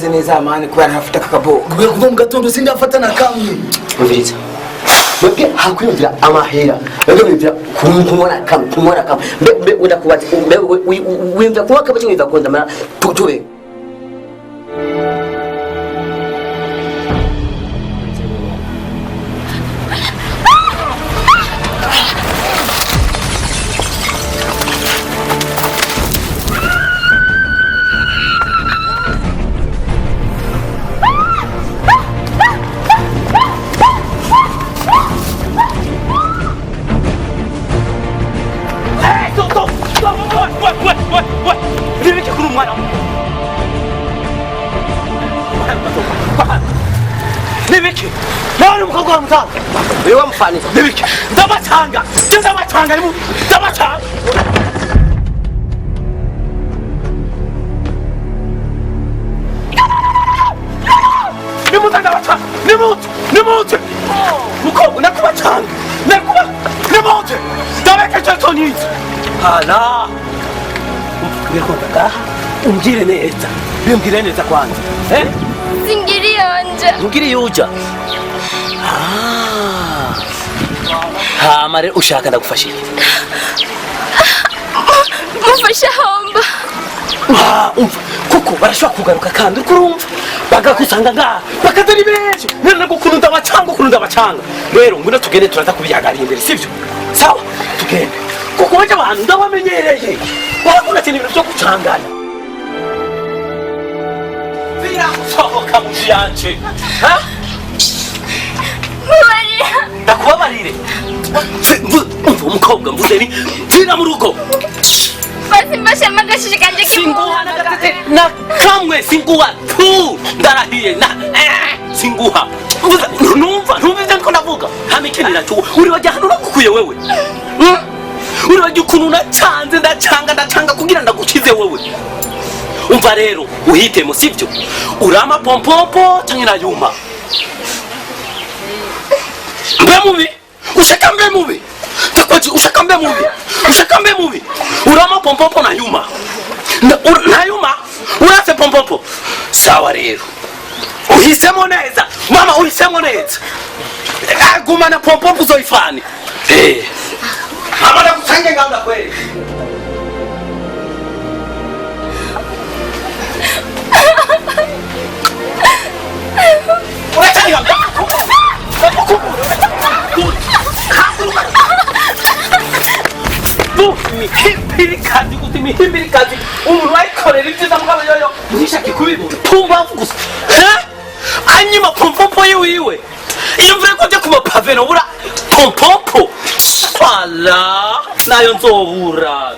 Simeze neza mani, kubera ntafite akakabo. Kubera kuva mu gatondo sindafata na kamwe. Umviriza, mwebwe hakwiyumvira amahera, mwebwe mwiyumvira kumubona kamwe, kumubona kamwe. Mbe mbe ndakubaza, mbe wiyumvira kunywa kamwe cyangwa wiyumvira kundamara tube? Nibiki? Nawe umukobwa wa mutanga. Wewe mfani. Nibiki? Ndabatanga. Ndabatanga ni ndabatanga. Nimuta ndabatanga. Nimuta. Nimuta. Mukobwa nakubatanga. Nakuba. Nimuta. Ndabeka cyo nizi. Hala. Umvugire umbwire neza. Bimbwire neza kwanza. Eh? Singiri yonja. Ngiri yuja. Ah. Hama rero ushaka ndagufashije. Mufasha homba. Ah, umva kuko barashobora kugaruka kandi urumva bagakusanga ngaha bakatari benshi none ukuntu ndabacanga ukuntu ndabacanga. Rero ngwino tugende turaza kubihagarira imbere, sivyo? Sawa, tugende. Kuko baje abantu ndabamenyereye. Barakunda cyane ibintu byo gucangana. Sohoka mu nzu yanje. Ha? Mubarira. Ndakubabarire. Umva umukobwa mvuze ni mvira mu rugo. Basi mbashe agashishe kanje. Singuha na gatete na kamwe, singuha tu ndarahiye na singuha. Numva numva ivyo ndiko ndavuga. Hamikenera tu uri wajya hano nagukuye wewe. Uri wajya ukuntu nacanze ndacanga ndacanga kugira ndagukize wewe. Umva rero uhitemo, sivyo? Urama pompompo cyangwa nayuma? Mbe mubi, ushaka mbe mubi. Takwaji ushaka mbe mubi. Ushaka mbe mubi. Urama pompompo na yuma. Na yuma urase pompompo. Sawa rero. Uhisemo neza. Mama uhisemo neza. Guma na pompompo uzoifani. Eh. Mama ndakusange ngamba kweli. Mihimbirikazi gusa, imihimbirikazi umuntu wayikorera ibyiza mugabo yoyo ntishake kubibona. Pumbavu gusa. Hanyuma pompompo yiwiwe iyo mvuye ko njya ku mapave nobura pompompo. Wala nayo nzobura.